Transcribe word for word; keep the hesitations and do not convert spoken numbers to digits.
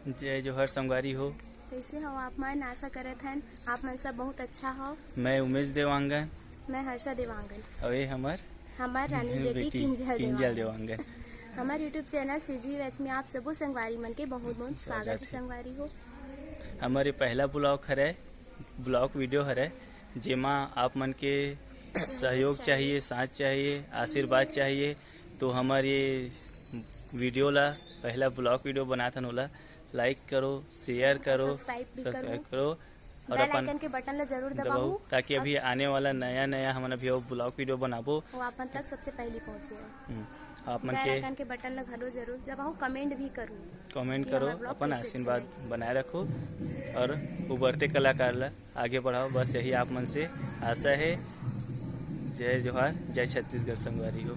जय जोहार संगवारी हो। कैसे हो आप मन? आशा करत हन आप मन सब बहुत अच्छा हो। मैं उमेश देवांगन। मैं हर्षा देवांगन। और ये हमर हमार रानी बेटी किंजल किंजल देवांगन। देवांगन। हमार YouTube चैनल सीजी वेच में आप सबो संगवारी मन के बहुत बहुत स्वागत स्वागत है है। संगवारी हो। हमारे पहला ब्लॉग हरे, ब्लॉग वीडियो हरे, जेमा आप मन के सहयोग चाहिए, साथ चाहिए, आशीर्वाद चाहिए। तो हमारे वीडियो ला, पहला ब्लॉग वीडियो बनाथन, ओला लाइक करो, शेयर करो, सब्सक्राइब भी सब्सक्राइब करो। करो और बेल अपन आइकन के बटन ला जरूर दबाओ, दबाओ। ताकि अभी आने वाला नया नया हमन अभी ब्लॉग वीडियो बनाबो, वो आप मन तक सबसे पहले पहुंचे। हम्म, आप मन बेल के आइकन के बटन ला घलो जरूर दबाओ, कमेंट भी करो। कमेंट कि करो, हमारा ब्लॉग अपन कैसे आशीर्वाद अच्छा बनाए रखो और उभरते कलाकार ला आगे बढ़ाओ। बस यही आप मन से आशा है। जय जोहार, जय छत्तीसगढ़ संगवारी हो।